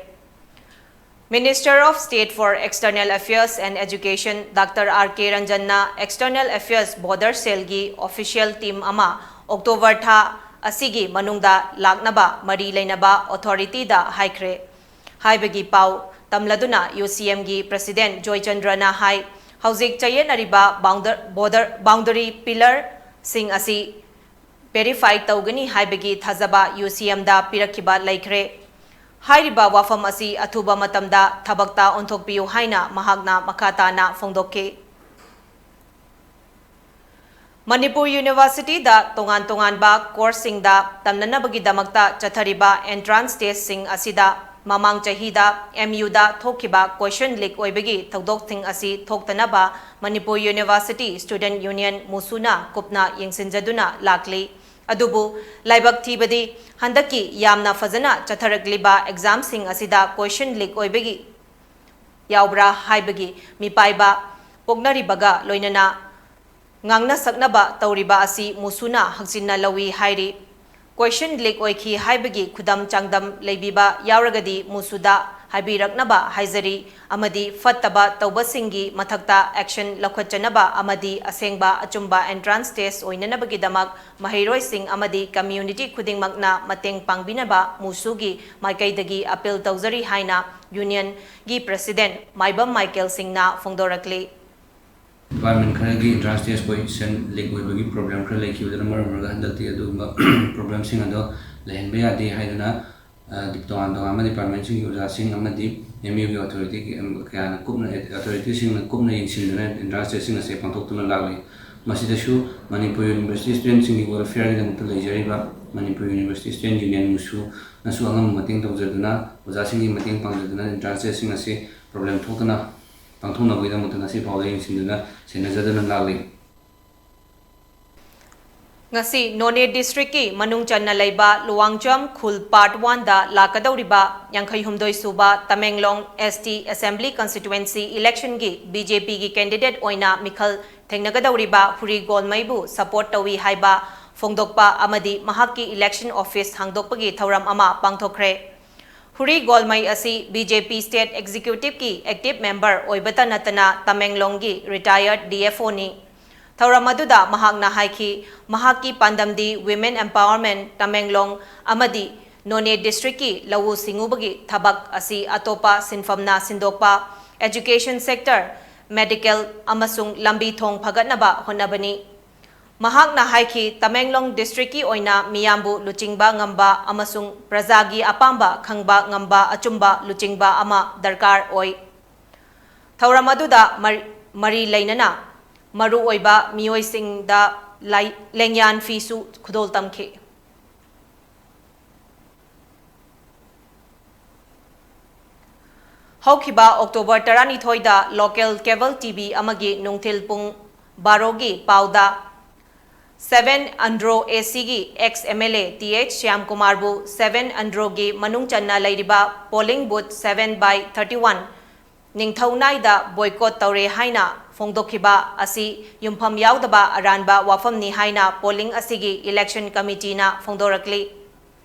Minister of State for External Affairs and Education Doctor R K Ranjan ꯅ External Affairs Border Cell ꯒꯤ official team ꯑꯃ October ꯊꯥ ꯑꯁꯤꯒꯤ ꯃꯅꯨꯡꯗ ꯂꯥꯛꯅꯕ ꯃꯔꯤ ꯂꯩꯅꯕ authority ꯗ ꯍꯥꯏꯈ꯭ꯔꯦ ꯍꯥꯏꯕꯒꯤ ꯄꯥꯎ ꯇꯝꯂꯗꯨꯅ U C M ꯒꯤ President ꯖꯣꯏꯆꯟꯗ꯭ꯔꯅ ꯍꯥꯏ, ꯍꯧꯖꯤꯛ ꯆꯌꯦꯠꯅꯔꯤꯕ boundar-, border, boundary pillar ꯁꯤꯡ ꯑꯁꯤ verify ꯇꯧꯒꯅꯤ ꯍꯥꯏꯕꯒꯤ ꯊꯥꯖꯕ U C M ꯗ ꯄꯤꯔꯛꯈꯤꯕ ꯂꯩꯈ꯭ꯔꯦ꯫ ꯍꯥꯏꯔꯤꯕ ꯋꯥꯐꯝ ꯑꯁꯤ ꯑꯊꯨꯕ ꯃꯇꯝꯗ ꯊꯕꯛꯇ ꯑꯣꯟꯊꯣꯛꯄꯤꯌꯨ ꯍꯥꯏꯅ ꯃꯍꯥꯛꯅ ꯃꯈꯥ ꯇꯥꯅ ꯐꯣꯡꯗꯣꯛꯈꯤ꯫ ꯃꯅꯤꯄꯨꯔ University ꯗ ꯇꯣꯉꯥꯟ ꯇꯣꯉꯥꯟꯕ course ꯁꯤꯡꯗ ꯇꯝꯅꯅꯕꯒꯤꯗꯃꯛꯇ ꯆꯠꯊꯔꯤꯕ entrance test ꯁꯤꯡ ꯑꯁꯤꯗ ꯃꯃꯥꯡ ꯆꯍꯤꯗ M U ꯗ ꯊꯣꯛꯈꯤꯕ question leak ꯑꯣꯏꯕꯒꯤ ꯊꯧꯗꯣꯛꯁꯤꯡ ꯑꯁꯤ ꯊꯣꯛꯇꯅꯕ Manipur University Student Union, MUSU ꯅ ꯀꯨꯞꯅ ꯌꯦꯡꯁꯤꯟꯖꯗꯨꯅ ꯂꯥꯛꯂꯤ꯫ ꯑꯗꯨꯕꯨ ꯂꯥꯏꯕꯛ ꯊꯤꯕꯗꯤ ꯍꯟꯗꯛꯀꯤ ꯌꯥꯝꯅ ꯐꯖꯅ ꯆꯠꯊꯔꯛꯂꯤꯕ exam ꯁꯤꯡ ꯑꯁꯤꯗ question leak ꯑꯣꯏꯕꯒꯤ ꯌꯥꯎꯕ꯭ꯔꯥ ꯍꯥꯏꯕꯒꯤ ꯃꯤꯄꯥꯏꯕ ꯄꯣꯛꯅꯔꯤꯕꯒ ꯂꯣꯏꯅꯅ ꯉꯥꯡꯅ ꯁꯛꯅꯕ ꯇꯧꯔꯤꯕ ꯑꯁꯤ ꯃꯨꯁꯨꯅ ꯍꯛꯆꯤꯟꯅ ꯂꯧꯏ ꯍꯥꯏꯔꯤ꯫ Question leak ꯑꯣꯏꯈꯤ ꯍꯥꯏꯕꯒꯤ ꯈꯨꯗꯝ ꯆꯥꯡꯗꯝ ꯂꯩꯕꯤꯕ ꯌꯥꯎꯔꯒꯗꯤ ꯃꯨꯁꯨꯗ ꯍꯥꯏꯕꯤꯔꯛꯅꯕ ꯍꯥꯏꯖꯔꯤ ꯑꯃꯗꯤ ꯐꯠꯇꯕ ꯇꯧꯕꯁꯤꯡꯒꯤ ꯃꯊꯛꯇ action ꯂꯧꯈꯠꯆꯅꯕ ꯑꯃꯗꯤ ꯑꯁꯦꯡꯕ ꯑꯆꯨꯝꯕ entrance test ꯑꯣꯏꯅꯅꯕꯒꯤꯗꯃꯛ ꯃꯍꯩꯔꯣꯏꯁꯤꯡ ꯑꯃꯗꯤ community ꯈꯨꯗꯤꯡꯃꯛꯅ ꯃꯇꯦꯡ ꯄꯥꯡꯕꯤꯅꯕ ꯃꯨꯁꯨꯒꯤ ꯃꯥꯏꯀꯩꯗꯒꯤ appeal ꯇꯧꯖꯔꯤ ꯍꯥꯏꯅ unionꯒꯤ president ꯃꯥꯏꯕꯝ ꯃꯥꯏꯀꯦꯜ ꯁꯤꯡꯅ ꯐꯣꯡꯗꯣꯔꯛꯂꯤ꯫ Department ꯈꯔꯒꯤ entrance test question leak ꯑꯣꯏꯕꯒꯤ problem ꯈꯔ ꯂꯩꯈꯤꯕꯗꯨꯅ ꯃꯔꯝ ꯑꯣꯏꯔꯒ ꯍꯟꯗꯛꯇꯤ ꯑꯗꯨꯒꯨꯝꯕ problemꯁꯤꯡ ꯑꯗꯣ ꯂꯩꯍꯟꯕ ꯌꯥꯗꯦ ꯍꯥꯏꯗꯨꯅ, ꯑ, ꯇꯣꯉꯥꯟ ꯇꯣꯉꯥꯟꯕ departmentꯁꯤꯡꯒꯤ ꯑꯣꯖꯥꯁꯤꯡ ꯑꯃꯗꯤ MUꯒꯤ authority ꯀꯌꯥꯅ ꯀꯨꯞꯅ, authorityꯁꯤꯡꯅ ꯀꯨꯞꯅ ꯌꯦꯡꯁꯤꯟꯗꯨꯅ entrance testꯁꯤꯡ ꯑꯁꯦ ꯄꯥꯡꯊꯣꯛꯇꯨꯅ ꯂꯥꯛꯂꯤ꯫ ꯃꯁꯤꯗꯁꯨ ꯃꯅꯤꯄꯨꯔ University studentꯁꯤꯡꯒꯤ welfareꯒꯤꯗꯃꯛꯇ ꯂꯩꯖꯔꯤꯕ ꯃꯅꯤꯄꯨꯔ University Student Union ꯃꯨꯁꯨꯅꯁꯨ ꯑꯉꯝꯕ ꯃꯇꯦꯡ ꯇꯧꯖꯗꯨꯅ, ꯑꯣꯖꯥꯁꯤꯡꯒꯤ ꯃꯇꯦꯡ ꯄꯥꯡꯖꯗꯨꯅ entrance testꯁꯤꯡ ꯑꯁꯤ problem ꯊꯣꯛꯇꯅ ꯄꯥꯡꯊꯣꯛꯅꯕꯒꯤꯗꯃꯛꯇ ꯉꯁꯤ ꯐꯥꯎꯕꯗ ꯌꯦꯡꯁꯤꯟꯗꯨꯅ ꯁꯦꯟꯅꯖꯗꯨꯅ ꯂꯥꯛꯂꯤ꯫ ꯉꯁꯤ ꯅꯣꯅꯦ districtꯀꯤ ꯃꯅꯨꯡ ꯆꯟꯅ ꯂꯩꯕ ꯂꯨꯋꯥꯡꯖꯝ ꯈꯨꯜ Part Oneꯗ ꯂꯥꯛꯀꯗꯧꯔꯤꯕ ꯌꯥꯡꯈꯩ ꯍꯨꯝꯗꯣꯏ ꯁꯨꯕ Tamenglong ST Assembly Constituency electionꯒꯤ BJPꯒꯤ candidate ꯑꯣꯏꯅ ꯃꯤꯈꯜ ꯊꯦꯡꯅꯒꯗꯧꯔꯤꯕ ꯍꯨꯔꯤ ꯒꯣꯜꯃꯩꯕꯨ support ꯇꯧꯏ ꯍꯥꯏꯕ ꯐꯣꯡꯗꯣꯛꯄ ꯑꯃꯗꯤ ꯃꯍꯥꯛꯀꯤ election office ꯍꯥꯡꯗꯣꯛꯄꯒꯤ ꯊꯧꯔꯝ ꯑꯃ ꯄꯥꯡꯊꯣꯛꯈ꯭ꯔꯦ꯫ ꯍꯨꯔꯤ ꯒꯣꯜꯃꯩ ꯑꯁꯤ BJP State Executiveꯀꯤ active member ꯑꯣꯏꯕꯇ ꯅꯠꯇꯅ ꯇꯃꯦꯡꯂꯣꯡꯒꯤ retired DFOꯅꯤ꯫ ꯊꯧꯔꯝ ꯑꯗꯨꯗ ꯃꯍꯥꯛꯅ ꯍꯥꯏꯈꯤ, ꯃꯍꯥꯛꯀꯤ ꯄꯥꯟꯗꯝꯗꯤ women empowerment, ꯇꯃꯦꯡꯂꯣꯡ ꯑꯃꯗꯤ ꯅꯣꯅꯦ districtꯀꯤ ꯂꯧꯎ ꯁꯤꯡꯎꯕꯒꯤ ꯊꯕꯛ ꯑꯁꯤ ꯑꯇꯣꯞꯄ ꯁꯤꯟꯐꯝꯅ ꯁꯤꯟꯗꯣꯛꯄ, education sector, medical ꯑꯃꯁꯨꯡ ꯂꯝꯕꯤ ꯊꯣꯡ ꯐꯒꯠꯅꯕ ꯍꯣꯠꯅꯕꯅꯤ꯫ ꯃꯍꯥꯛꯅ ꯍꯥꯏꯈꯤ, ꯇꯃꯦꯡꯂꯣꯡ districtꯀꯤ ꯑꯣꯏꯅ ꯃꯤꯌꯥꯝꯕꯨ ꯂꯨꯆꯤꯡꯕ ꯉꯝꯕ ꯑꯃꯁꯨꯡ ꯄ꯭ꯔꯖꯥꯒꯤ ꯑꯄꯥꯝꯕ ꯈꯪꯕ ꯉꯝꯕ ꯑꯆꯨꯝꯕ ꯂꯨꯆꯤꯡꯕ ꯑꯃ ꯗꯔꯀꯥꯔ ꯑꯣꯏ꯫ ꯊꯧꯔꯝ ꯑꯗꯨꯗ ꯃꯔꯤ, ꯃꯔꯤ ꯂꯩꯅꯅ ꯃꯔꯨꯑꯣꯏꯕ ꯃꯤꯑꯣꯏꯁꯤꯡꯗ ꯂꯥꯏ, ꯂꯦꯡꯌꯥꯟ ꯐꯤꯁꯨ ꯈꯨꯗꯣꯜ ꯇꯝꯈꯤ꯫ ꯍꯧꯈꯤꯕ October ꯇꯔꯥꯅꯤꯊꯣꯏꯗ local cable TV ꯑꯃꯒꯤ ꯅꯨꯡꯊꯤꯜ ꯄꯨꯡ ꯕꯥꯔꯣꯒꯤ ꯄꯥꯎꯗ Seven Andro ACꯒꯤ ex MLA TH ꯁ꯭ꯌꯥꯝꯀꯨꯃꯥꯔꯕꯨ Seven Androꯒꯤ ꯃꯅꯨꯡ ꯆꯟꯅ ꯂꯩꯔꯤꯕ polling booth seven by thirty one ꯅꯤꯡꯊꯧ ꯅꯥꯏꯗ boycott ꯇꯧꯔꯦ ꯍꯥꯏꯅ ꯐꯣꯡꯗꯣꯛꯈꯤꯕ ꯑꯁꯤ ꯌꯨꯝꯐꯝ ꯌꯥꯎꯗꯕ ꯑꯔꯥꯟꯕ ꯋꯥꯐꯝꯅꯤ ꯍꯥꯏꯅ polling ꯑꯁꯤꯒꯤ election committeeꯅ ꯐꯣꯡꯗꯣꯔꯛꯂꯤ꯫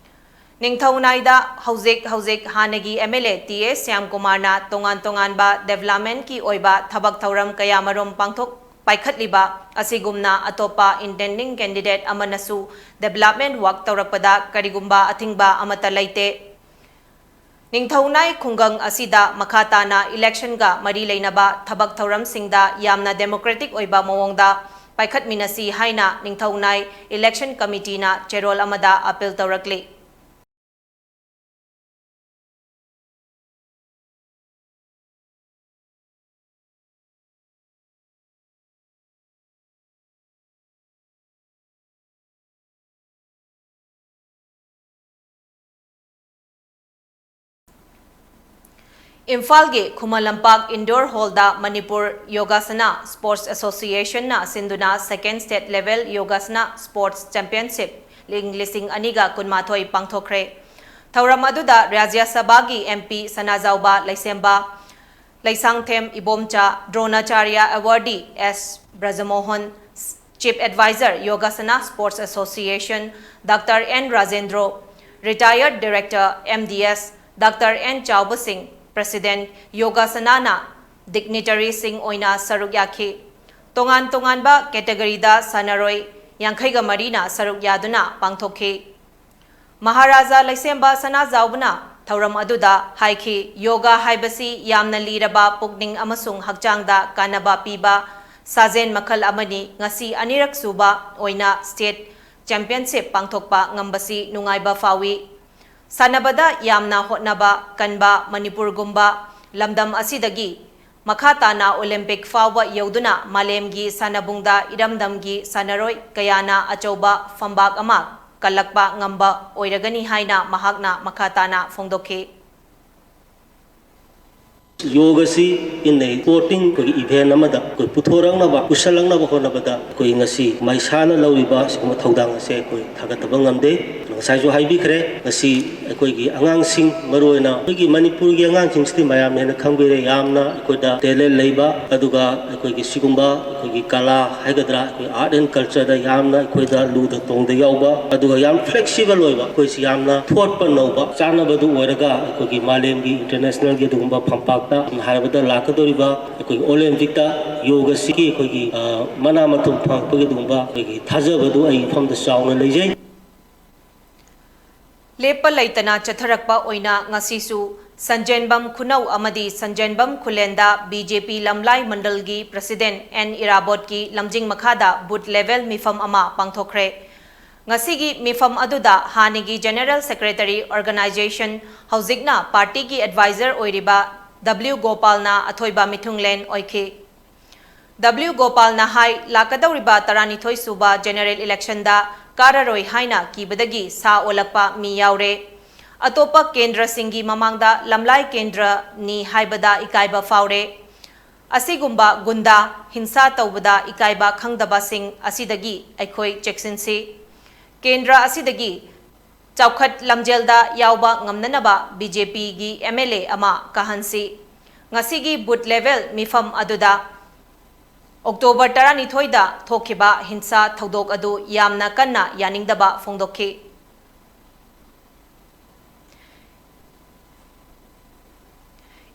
ꯅꯤꯡꯊꯧ ꯅꯥꯏꯗ ꯍꯧꯖꯤꯛ ꯍꯧꯖꯤꯛ ꯍꯥꯟꯅꯒꯤ MLA TA ꯁ꯭ꯌꯥꯝꯀꯨꯃꯥꯔꯅ ꯇꯣꯉꯥꯟ ꯇꯣꯉꯥꯟꯕ developmentꯀꯤ ꯑꯣꯏꯕ ꯊꯕꯛ ꯊꯧꯔꯝ ꯀꯌꯥꯃꯔꯨꯝ ꯄꯥꯡꯊꯣꯛ ꯄꯥꯏꯈꯠꯂꯤꯕ ꯑꯁꯤꯒꯨꯝꯅ ꯑꯇꯣꯞꯄ intending candidate ꯑꯃꯅꯁꯨ development work ꯇꯧꯔꯛꯄꯗ ꯀꯔꯤꯒꯨꯝꯕ ꯑꯊꯤꯡꯕ ꯑꯃꯠꯇ ꯂꯩꯇꯦ꯫ ꯅꯤꯡꯊꯧ ꯅꯥꯏ ꯈꯨꯡꯒꯪ ꯑꯁꯤꯗ ꯃꯈꯥ ꯇꯥꯅ electionꯒ ꯃꯔꯤ ꯂꯩꯅꯕ ꯊꯕꯛ ꯊꯧꯔꯝꯁꯤꯡꯗ ꯌꯥꯝꯅ democratic ꯑꯣꯏꯕ ꯃꯑꯣꯡꯗ ꯄꯥꯏꯈꯠꯃꯤꯟꯅꯁꯤ ꯍꯥꯏꯅ ꯅꯤꯡꯊꯧ ꯅꯥꯏ election committeeꯅ ꯆꯦꯔꯣꯜ ꯑꯃꯗ appeal ꯇꯧꯔꯛꯂꯤ꯫ ꯏꯝꯐꯥꯜꯒꯤ ꯈꯨꯃꯟ ꯂꯝꯄꯥꯛ indoor hallꯗ ꯃꯅꯤꯄꯨꯔ ꯌꯣꯒꯥꯁꯅꯥ Sports Associationꯅ ꯁꯤꯟꯗꯨꯅ second state level ꯌꯣꯒꯥꯁꯅꯥ Sports Championship ꯏꯪ ꯂꯤꯁꯤꯡ ꯑꯅꯤꯒ ꯀꯨꯟꯃꯥꯊꯣꯏ ꯄꯥꯡꯊꯣꯛꯈ꯭ꯔꯦ꯫ ꯊꯧꯔꯝ ꯑꯗꯨꯗ ꯔꯥꯖ꯭ꯌ ꯁꯚꯥꯒꯤ MP ꯁꯅꯥꯖꯥꯎꯕ ꯂꯩꯁꯦꯝꯕ, Leishangthem Ibomcha, Dronacharya Awardee S Brajmohan, Chief Advisor Yogasana Sports Association Doctor N Rajendro, Retired Director MDS Doctor N ꯆꯥꯎꯕꯁꯤꯡ, President ꯌꯣꯒꯥꯁꯅꯥꯅ dignitaryꯁꯤꯡ ꯑꯣꯏꯅ ꯁꯔꯨꯛ ꯌꯥꯈꯤ꯫ ꯇꯣꯉꯥꯟ ꯇꯣꯉꯥꯟꯕ categoryꯗ ꯁꯥꯟꯅꯔꯣꯏ ꯌꯥꯡꯈꯩꯒ ꯃꯔꯤꯅ ꯁꯔꯨꯛ ꯌꯥꯗꯨꯅ ꯄꯥꯡꯊꯣꯛꯈꯤ꯫ ꯃꯍꯥꯔꯥꯖꯥ ꯂꯩꯁꯦꯝꯕ ꯁꯅꯥꯖꯥꯎꯕꯅ ꯊꯧꯔꯝ ꯑꯗꯨꯗ ꯍꯥꯏꯈꯤ, ꯌꯣꯒꯥ ꯍꯥꯏꯕꯁꯤ ꯌꯥꯝꯅ ꯂꯤꯔꯕ ꯄꯨꯛꯅꯤꯡ ꯑꯃꯁꯨꯡ ꯍꯛꯆꯥꯡꯗ ꯀꯥꯟꯅꯕ ꯄꯤꯕ ꯁꯥꯖꯦꯟ ꯃꯈꯜ ꯑꯃꯅꯤ꯫ ꯉꯁꯤ ꯑꯅꯤꯔꯛ ꯁꯨꯕ ꯑꯣꯏꯅ state championship ꯄꯥꯡꯊꯣꯛꯄ ꯉꯝꯕꯁꯤ ꯅꯨꯡꯉꯥꯏꯕ ꯐꯥꯎꯏ꯫ ꯁꯥꯟꯅꯕꯗ ꯌꯥꯝꯅ ꯍꯣꯠꯅꯕ ꯀꯟꯕ ꯃꯅꯤꯄꯨꯔꯒꯨꯝꯕ ꯂꯝꯗꯝ ꯑꯁꯤꯗꯒꯤ ꯃꯈꯥ ꯇꯥꯅ Olympic ꯐꯥꯎꯕ ꯌꯧꯗꯨꯅ ꯃꯥꯂꯦꯝꯒꯤ ꯁꯥꯟꯅꯕꯨꯡꯗ ꯏꯔꯝꯗꯝꯒꯤ ꯁꯥꯟꯅꯔꯣꯏ ꯀꯌꯥꯅ ꯑꯆꯧꯕ ꯐꯝꯕꯥꯛ ꯑꯃ ꯀꯜꯂꯛꯄ ꯉꯝꯕ ꯑꯣꯏꯔꯒꯅꯤ ꯍꯥꯏꯅ ꯃꯍꯥꯛꯅ ꯃꯈꯥ ꯇꯥꯅ ꯐꯣꯡꯗꯣꯛꯈꯤ꯫ ꯌꯣꯒ ꯑꯁꯤ in a sporting ꯑꯩꯈꯣꯏꯒꯤ event ꯑꯃꯗ ꯑꯩꯈꯣꯏ ꯄꯨꯊꯣꯔꯛꯅꯕ, ꯄꯨꯁꯜꯂꯛꯅꯕ ꯍꯣꯠꯅꯕꯗ ꯑꯩꯈꯣꯏ ꯉꯁꯤ ꯃꯥꯏꯁꯥꯅ ꯂꯧꯔꯤꯕ ꯑꯁꯤꯒꯨꯝꯕ ꯊꯧꯗꯥꯡ ꯑꯁꯦ ꯑꯩꯈꯣꯏ ꯊꯥꯒꯠꯇꯕ ꯉꯝꯗꯦ꯫ ꯉꯁꯥꯏꯁꯨ ꯍꯥꯏꯕꯤꯈ꯭ꯔꯦ, ꯉꯁꯤ ꯑꯩꯈꯣꯏꯒꯤ ꯑꯉꯥꯡꯁꯤꯡ, ꯃꯔꯨꯑꯣꯏꯅ ꯑꯩꯈꯣꯏꯒꯤ ꯃꯅꯤꯄꯨꯔꯒꯤ ꯑꯉꯥꯡꯁꯤꯡꯁꯤꯗꯤ ꯃꯌꯥꯝꯅ ꯍꯦꯟꯅ ꯈꯪꯕꯤꯔꯦ, ꯌꯥꯝꯅ ꯑꯩꯈꯣꯏꯗ talent ꯂꯩꯕ, ꯑꯗꯨꯒ ꯑꯩꯈꯣꯏꯒꯤ ꯁꯤꯒꯨꯝꯕ ꯑꯩꯈꯣꯏꯒꯤ ꯀꯂꯥ ꯍꯥꯏꯒꯗ꯭ꯔꯥ, ꯑꯩꯈꯣꯏ art and cultureꯗ ꯌꯥꯝꯅ ꯑꯩꯈꯣꯏꯗ ꯂꯨꯗ ꯇꯣꯡꯗ ꯌꯥꯎꯕ, ꯑꯗꯨꯒ ꯌꯥꯝ flexible ꯑꯣꯏꯕ, ꯑꯩꯈꯣꯏꯁꯤ ꯌꯥꯝꯅ ꯊꯣꯠꯄ ꯅꯧꯕ, ꯆꯥꯅꯕꯗꯨ ꯑꯣꯏꯔꯒ ꯑꯩꯈꯣꯏꯒꯤ ꯃꯥꯂꯦꯝꯒꯤ internationalꯒꯤ ꯑꯗꯨꯒꯨꯝꯕ ꯐꯝꯄꯥꯛꯇ, ꯁꯝꯅ ꯍꯥꯏꯔꯕꯗ ꯂꯥꯛꯀꯗꯧꯔꯤꯕ ꯑꯩꯈꯣꯏꯒꯤ Olympicꯇ ꯌꯣꯒꯁꯤꯒꯤ ꯑꯩꯈꯣꯏꯒꯤ, ꯑ, ꯃꯅꯥ ꯃꯊꯨꯝ ꯐꯪꯉꯛꯄꯒꯤ ꯑꯗꯨꯒꯨꯝꯕ ꯑꯩꯈꯣꯏꯒꯤ ꯊꯥꯖꯕꯗꯨ ꯑꯩ ꯏꯐꯝꯗ ꯆꯥꯎꯅ ꯂꯩꯖꯩ꯫ ꯂꯦꯞꯄ ꯂꯩꯇꯅ ꯆꯠꯊꯔꯛꯄ ꯑꯣꯏꯅ ꯉꯁꯤꯁꯨ ꯁꯟꯖꯦꯟꯕꯝ ꯈꯨꯅꯧ ꯑꯃꯗꯤ ꯁꯟꯖꯦꯟꯕꯝ ꯈꯨꯂꯦꯟꯗ BJP ꯂꯝꯂꯥꯏ ꯃꯟꯗꯜꯒꯤ president ꯑꯦꯟ ꯏꯔꯥꯕꯣꯠꯀꯤ ꯂꯝꯖꯤꯡ ꯃꯈꯥꯗ booth level ꯃꯤꯐꯝ ꯑꯃ ꯄꯥꯡꯊꯣꯛꯈ꯭ꯔꯦ꯫ ꯉꯁꯤꯒꯤ ꯃꯤꯐꯝ ꯑꯗꯨꯗ ꯍꯥꯟꯅꯒꯤ general secretary, organization, ꯍꯧꯖꯤꯛꯅ partyꯒꯤ advisor ꯑꯣꯏꯔꯤꯕ W ꯒꯣꯄꯥꯜꯅ ꯑꯊꯣꯏꯕ ꯃꯤꯊꯨꯡꯂꯦꯟ ꯑꯣꯏꯈꯤ꯫ W ꯒꯣꯄꯥꯜꯅ ꯍꯥꯏ, ꯂꯥꯛꯀꯗꯧꯔꯤꯕ ꯇꯔꯥꯅꯤꯊꯣꯏ ꯁꯨꯕ general electionꯗ ꯀꯥꯔꯔꯣꯏ ꯍꯥꯏꯅ ꯀꯤꯕꯗꯒꯤ ꯁꯥ ꯑꯣꯜꯂꯛꯄ ꯃꯤ ꯌꯥꯎꯔꯦ꯫ ꯑꯇꯣꯞꯄ ꯀꯦꯟꯗ꯭ꯔꯁꯤꯡꯒꯤ ꯃꯃꯥꯡꯗ ꯂꯝꯂꯥꯏ ꯀꯦꯟꯗ꯭ꯔꯅꯤ ꯍꯥꯏꯕꯗ ꯏꯀꯥꯏꯕ ꯐꯥꯎꯔꯦ꯫ ꯑꯁꯤꯒꯨꯝꯕ ꯒꯨꯟꯗꯥ ꯍꯤꯡꯁꯥ ꯇꯧꯕꯗ ꯏꯀꯥꯏꯕ ꯈꯪꯗꯕꯁꯤꯡ ꯑꯁꯤꯗꯒꯤ ꯑꯩꯈꯣꯏ ꯆꯦꯛꯁꯤꯟꯁꯤ꯫ ꯀꯦꯟꯗ꯭ꯔ ꯑꯁꯤꯗꯒꯤ ꯆꯥꯎꯈꯠ ꯂꯝꯖꯦꯜꯗ ꯌꯥꯎꯕ ꯉꯝꯅꯅꯕ BJPꯒꯤ MLA ꯑꯃ ꯀꯥꯍꯟꯁꯤ꯫ ꯉꯁꯤꯒꯤ booth level ꯃꯤꯐꯝ ꯑꯗꯨꯗ October ꯇꯔꯥꯅꯤꯊꯣꯏꯗ ꯊꯣꯛꯈꯤꯕ ꯍꯤꯡꯁꯥ ꯊꯧꯗꯣꯛ ꯑꯗꯨ ꯌꯥꯝꯅ ꯀꯟꯅ ꯌꯥꯅꯤꯡꯗꯕ ꯐꯣꯡꯗꯣꯛꯈꯤ꯫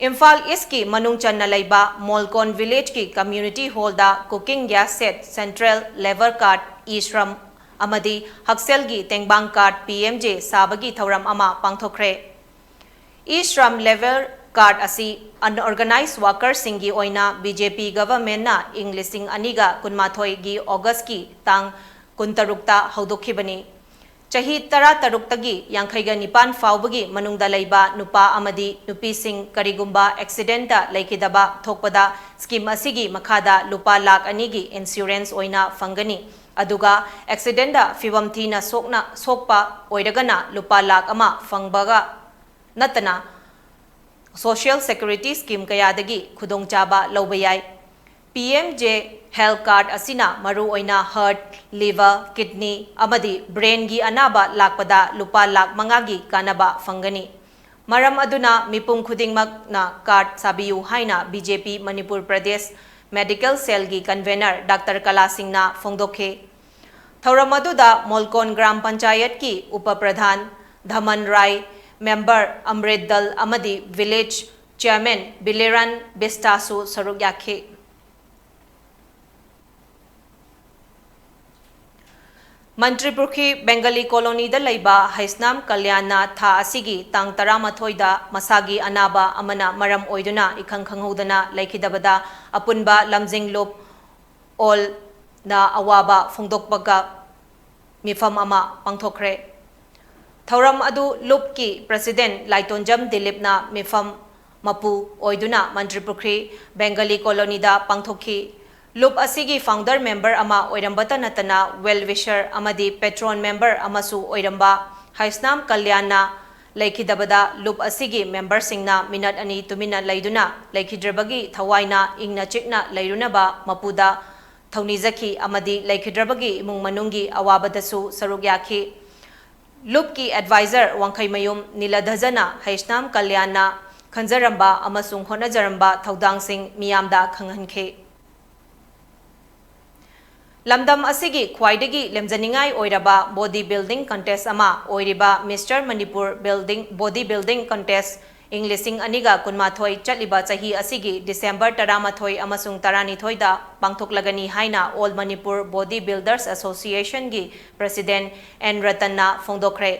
ꯏꯝꯐꯥꯜ Eastꯀꯤ ꯃꯅꯨꯡ ꯆꯟꯅ ꯂꯩꯕ ꯃꯣꯜꯀꯣꯟ villageꯀꯤ community hallꯗ cooking gas set, central labour card, e-shram ꯑꯃꯗꯤ ꯍꯛꯁꯦꯜꯒꯤ ꯇꯦꯡꯕꯥꯡ card, PMJAY ꯁꯥꯕꯒꯤ ꯊꯧꯔꯝ ꯑꯃ ꯄꯥꯡꯊꯣꯛꯈ꯭ꯔꯦ꯫ E-shram labour card ꯑꯁꯤ unorganised workerꯁꯤꯡꯒꯤ ꯑꯣꯏꯅ BJP governmentꯅ ꯏꯪ ꯂꯤꯁꯤꯡ ꯑꯅꯤꯒ ꯀꯨꯟꯃꯥꯊꯣꯏꯒꯤ Augustꯀꯤ ꯇꯥꯡ ꯀꯨꯟꯇꯔꯨꯛꯇ ꯍꯧꯗꯣꯛꯈꯤꯕꯅꯤ꯫ ꯆꯍꯤ ꯇꯔꯥꯇꯔꯨꯛꯇꯒꯤ ꯌꯥꯡꯈꯩꯒ ꯅꯤꯄꯥꯟ ꯐꯥꯎꯕꯒꯤ ꯃꯅꯨꯡꯗ ꯂꯩꯕ ꯅꯨꯄꯥ ꯑꯃꯗꯤ ꯅꯨꯄꯤꯁꯤꯡ ꯀꯔꯤꯒꯨꯝꯕ accidentꯇ ꯂꯩꯈꯤꯗꯕ ꯊꯣꯛꯄꯗ scheme ꯑꯁꯤꯒꯤ ꯃꯈꯥꯗ ꯂꯨꯄꯥ ꯂꯥꯈ ꯑꯅꯤꯒꯤ insurance ꯑꯣꯏꯅ ꯐꯪꯒꯅꯤ꯫ ꯑꯗꯨꯒ accidentꯇ ꯐꯤꯕꯝ ꯊꯤꯅ ꯁꯣꯛꯅ, ꯁꯣꯛꯄ ꯑꯣꯏꯔꯒꯅ ꯂꯨꯄꯥ ꯂꯥꯈ ꯑꯃ ꯐꯪꯕꯒ ꯅꯠꯇꯅ social security scheme ꯀꯌꯥꯗꯒꯤ ꯈꯨꯗꯣꯡꯆꯥꯕ ꯂꯧꯕ ꯌꯥꯏ꯫ PMJAY Health card ꯑꯁꯤꯅ ꯃꯔꯨꯑꯣꯏꯅ heart, liver, kidney ꯑꯃꯗꯤ brainꯒꯤ ꯑꯅꯥꯕ ꯂꯥꯛꯄꯗ ꯂꯨꯄꯥ ꯂꯥꯈ ꯃꯉꯥꯒꯤ ꯀꯥꯟꯅꯕ ꯐꯪꯒꯅꯤ꯫ ꯃꯔꯝ ꯑꯗꯨꯅ ꯃꯤꯄꯨꯝ ꯈꯨꯗꯤꯡꯃꯛꯅ card ꯁꯥꯕꯤꯌꯨ ꯍꯥꯏꯅ B J P Manipur Pradesh medical cellꯒꯤ convener Doctor ꯀꯂꯥ ꯁꯤꯡꯅ ꯐꯣꯡꯗꯣꯛꯈꯤ꯫ ꯊꯧꯔꯝ ꯑꯗꯨꯗ ꯃꯣꯜꯀꯣꯟ ꯒ꯭ꯔꯥꯝ ꯄꯟꯆꯥꯌꯠꯀꯤ ꯎꯄ ꯄ꯭ꯔꯙꯥꯟ ꯙꯃꯟ ꯔꯥꯏ, member ꯑꯝꯔꯤꯠ ꯗꯜ ꯑꯃꯗꯤ village chairman ꯕꯤꯂꯤꯔꯥꯟ ꯕꯤꯁꯇꯥꯁꯨ ꯁꯔꯨꯛ ꯌꯥꯈꯤ꯫ ꯃꯟꯇ꯭ꯔꯤꯄꯨꯈ꯭ꯔꯤ ꯕꯦꯡꯒꯂꯤ ꯀꯣꯂꯣꯅꯤꯗ ꯂꯩꯕ ꯍꯩꯁꯅꯥꯝ ꯀꯂꯌꯥꯟꯅ ꯊꯥ ꯑꯁꯤꯒꯤ ꯇꯥꯡ ꯇꯔꯥꯃꯥꯊꯣꯏꯗ ꯃꯁꯥꯒꯤ ꯑꯅꯥꯕ ꯑꯃꯅ ꯃꯔꯝ ꯑꯣꯏꯗꯨꯅ ꯏꯈꯪ ꯈꯪꯍꯧꯗꯅ ꯂꯩꯈꯤꯗꯕꯗ ꯑꯄꯨꯟꯕ ꯂꯝꯖꯤꯡ ꯂꯨꯞ ꯑꯣꯜꯅ ꯑꯋꯥꯕ ꯐꯣꯡꯗꯣꯛꯄꯒ ꯃꯤꯐꯝ ꯑꯃ ꯄꯥꯡꯊꯣꯛꯈ꯭ꯔꯦ꯫ ꯊꯧꯔꯝ ꯑꯗꯨ ꯂꯨꯞꯀꯤ president ꯂꯥꯏꯇꯣꯟꯖꯝ ꯗꯤꯂꯤꯞꯅ ꯃꯤꯐꯝ ꯃꯄꯨ ꯑꯣꯏꯗꯨꯅ ꯃꯟꯇ꯭ꯔꯤꯄꯨꯈ꯭ꯔꯤ ꯕꯦꯡꯒꯂꯤ ꯀꯣꯂꯣꯅꯤꯗ ꯄꯥꯡꯊꯣꯛꯈꯤ꯫ ꯂꯨꯞ ꯑꯁꯤꯒꯤ founder member ꯑꯃ ꯑꯣꯏꯔꯝꯕꯇ ꯅꯠꯇꯅ well wisher ꯑꯃꯗꯤ patron member ꯑꯃꯁꯨ ꯑꯣꯏꯔꯝꯕ ꯍꯩꯁꯅꯥꯝ ꯀꯂꯌꯥꯟꯅ ꯂꯩꯈꯤꯗꯕꯗ ꯂꯨꯞ ꯑꯁꯤꯒꯤ memberꯁꯤꯡꯅ ꯃꯤꯅꯠ ꯑꯅꯤ ꯇꯨꯃꯤꯟꯅ ꯂꯩꯗꯨꯅ ꯂꯩꯈꯤꯗ꯭ꯔꯕꯒꯤ ꯊꯋꯥꯏꯅ ꯏꯪꯅ ꯆꯤꯛꯅ ꯂꯩꯔꯨꯅꯕ ꯃꯄꯨꯗ ꯊꯧꯅꯤꯖꯈꯤ ꯑꯃꯗꯤ ꯂꯩꯈꯤꯗ꯭ꯔꯕꯒꯤ ꯏꯃꯨꯡ ꯃꯅꯨꯡꯒꯤ ꯑꯋꯥꯕꯗꯁꯨ ꯁꯔꯨꯛ ꯌꯥꯈꯤ꯫ ꯂꯨꯞꯀꯤ advisor ꯋꯥꯡꯈꯩꯃꯌꯨꯝ ꯅꯤꯂꯙꯖꯅ ꯍꯩꯁꯅꯥꯝ ꯀꯂꯌꯥꯟꯅ ꯈꯟꯖꯔꯝꯕ ꯑꯃꯁꯨꯡ ꯍꯣꯠꯅꯖꯔꯝꯕ ꯊꯧꯗꯥꯡꯁꯤꯡ ꯃꯤꯌꯥꯝꯗ ꯈꯪꯍꯟꯈꯤ꯫ ꯂꯝꯗꯝ ꯑꯁꯤꯒꯤ ꯈ꯭ꯋꯥꯏꯗꯒꯤ ꯂꯦꯝꯖꯅꯤꯡꯉꯥꯏ ꯑꯣꯏꯔꯕ body building contest ꯑꯃ ꯑꯣꯏꯔꯤꯕ Mister Manipur Building, Body Building Contest ꯏꯪ ꯂꯤꯁꯤꯡ ꯑꯅꯤꯒ ꯀꯨꯟꯃꯥꯊꯣꯏ ꯆꯠꯂꯤꯕ ꯆꯍꯤ ꯑꯁꯤꯒꯤ December ꯇꯔꯥꯃꯥꯊꯣꯏ ꯑꯃꯁꯨꯡ ꯇꯔꯥꯅꯤꯊꯣꯏꯗ ꯄꯥꯡꯊꯣꯛꯂꯒꯅꯤ ꯍꯥꯏꯅ All Manipur Body Builders Associationꯒꯤ president ꯑꯦꯟ ꯔꯇꯟꯅ ꯐꯣꯡꯗꯣꯛꯈ꯭ꯔꯦ꯫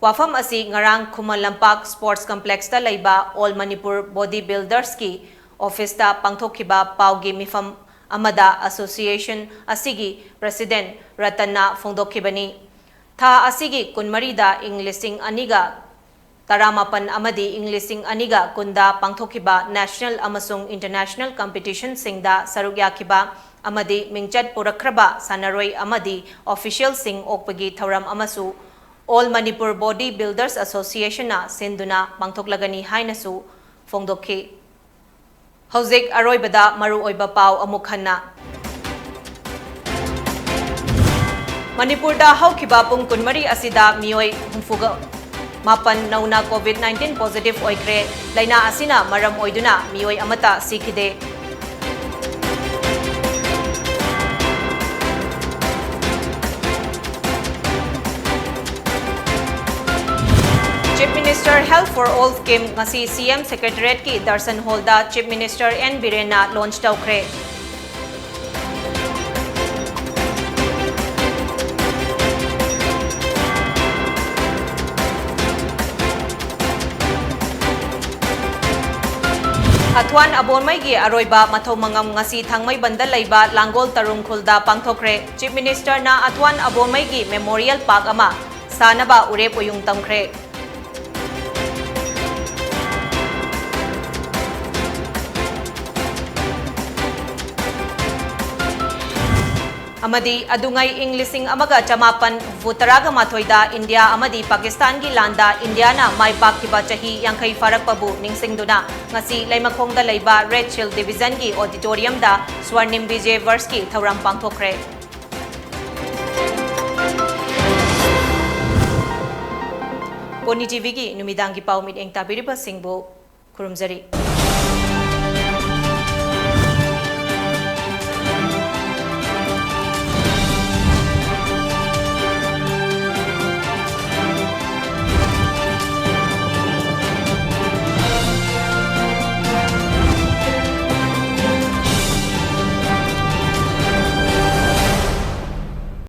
ꯋꯥꯐꯝ ꯑꯁꯤ ꯉꯔꯥꯡ ꯈꯨꯃꯟ ꯂꯝꯄꯥꯛ Sports Complexꯇ ꯂꯩꯕ All Manipur Body Buildersꯀꯤ officeꯇ ꯄꯥꯡꯊꯣꯛꯈꯤꯕ ꯄꯥꯎꯒꯤ ꯃꯤꯐꯝ ꯑꯃꯗ association ꯑꯁꯤꯒꯤ president ꯔꯇꯟꯅ ꯐꯣꯡꯗꯣꯛꯈꯤꯕꯅꯤ꯫ ꯊꯥ ꯑꯁꯤꯒꯤ ꯀꯨꯟꯃꯔꯤꯗ ꯏꯪ ꯂꯤꯁꯤꯡ ꯑꯅꯤꯒ ꯇꯔꯥꯃꯥꯄꯟ ꯑꯃꯗꯤ ꯏꯪ ꯂꯤꯁꯤꯡ ꯑꯅꯤꯒ ꯀꯨꯟꯗ ꯄꯥꯡꯊꯣꯛꯈꯤꯕ national ꯑꯃꯁꯨꯡ international competitionꯁꯤꯡꯗ ꯁꯔꯨꯛ ꯌꯥꯈꯤꯕ ꯑꯃꯗꯤ ꯃꯤꯡꯆꯠ ꯄꯨꯔꯛꯈ꯭ꯔꯕ ꯁꯥꯟꯅꯔꯣꯏ ꯑꯃꯗꯤ officialꯁꯤꯡ ꯑꯣꯛꯄꯒꯤ ꯊꯧꯔꯝ ꯑꯃꯁꯨ All Manipur Body Builders Associationꯅ ꯁꯤꯟꯗꯨꯅ ꯄꯥꯡꯊꯣꯛꯂꯒꯅꯤ ꯍꯥꯏꯅꯁꯨ ꯐꯣꯡꯗꯣꯛꯈꯤ꯫ ꯍꯧꯖꯤꯛ ꯑꯔꯣꯏꯕꯗ ꯃꯔꯨꯑꯣꯏꯕ ꯄꯥꯎ ꯑꯃꯨꯛ ꯍꯟꯅ꯫ ꯃꯅꯤꯄꯨꯔꯗ ꯍꯧꯈꯤꯕ ꯄꯨꯡ ꯀꯨꯟꯃꯔꯤ ꯑꯁꯤꯗ ꯃꯤꯑꯣꯏ ꯍꯨꯝꯐꯨꯒ ꯃꯥꯄꯟ ꯅꯧꯅ COVID nineteen positive ꯑꯣꯏꯈ꯭ꯔꯦ꯫ ꯂꯩꯅꯥ ꯑꯁꯤꯅ ꯃꯔꯝ ꯑꯣꯏꯗꯨꯅ ꯃꯤꯑꯣꯏ ꯑꯃꯠꯇ ꯁꯤꯈꯤꯗꯦ꯫ Chief Minister Health for All scheme ꯉꯁꯤ CM Secretariatꯀꯤ Darshan Hallꯗ Chief Minister N Birenna launch ꯇꯧꯈ꯭ꯔꯦ꯫ ꯑꯊ꯭ꯋꯥꯟ ꯑꯕꯣꯟꯃꯩꯒꯤ ꯑꯔꯣꯏꯕ ꯃꯊꯧ ꯃꯉꯝ ꯉꯁꯤ ꯊꯥꯡꯃꯩꯕꯟꯗ ꯂꯩꯕ ꯂꯥꯡꯒꯣꯜ ꯇꯔꯨꯡ ꯈꯨꯜꯗ ꯄꯥꯡꯊꯣꯛꯈ꯭ꯔꯦ꯫ Chief Ministerꯅ ꯑꯊ꯭ꯋꯥꯟ ꯑꯕꯣꯟꯃꯩꯒꯤ Memorial Park ꯑꯃ ꯁꯥꯅꯕ ꯎꯔꯦꯞ ꯎꯌꯨꯡ ꯇꯝꯈ꯭ꯔꯦ꯫ ꯑꯃꯗꯤ ꯑꯗꯨꯉꯩ ꯏꯪ ꯂꯤꯁꯤꯡ ꯑꯃꯒ ꯆꯃꯥꯄꯟ ꯍꯨꯝꯐꯨ ꯇꯔꯥꯒ ꯃꯥꯊꯣꯏꯗ ꯏꯟꯗꯤꯌꯥ ꯑꯃꯗꯤ ꯄꯥꯀꯤꯁꯇꯥꯟꯒꯤ ꯂꯥꯟꯗ ꯏꯟꯗꯤꯌꯥꯅ ꯃꯥꯏ ꯄꯥꯛꯈꯤꯕ ꯆꯍꯤ ꯌꯥꯡꯈꯩ ꯐꯥꯔꯛꯄꯕꯨ ꯅꯤꯡꯁꯤꯡꯗꯨꯅ ꯉꯁꯤ ꯂꯩꯃꯈꯣꯡꯗ ꯂꯩꯕ Red Shield Divisionꯒꯤ auditoriumꯗ Swarnim Vijay Varsꯀꯤ ꯊꯧꯔꯝ ꯄꯥꯡꯊꯣꯛꯈ꯭ꯔꯦ꯫ ꯄꯣꯅꯤ TVꯒꯤ ꯅꯨꯃꯤꯗꯥꯡꯒꯤ ꯄꯥꯎ ꯃꯤꯠꯌꯦꯡ ꯇꯥꯕꯤꯔꯤꯕꯁꯤꯡꯕꯨ ꯈꯨꯔꯨꯝꯖꯔꯤ꯫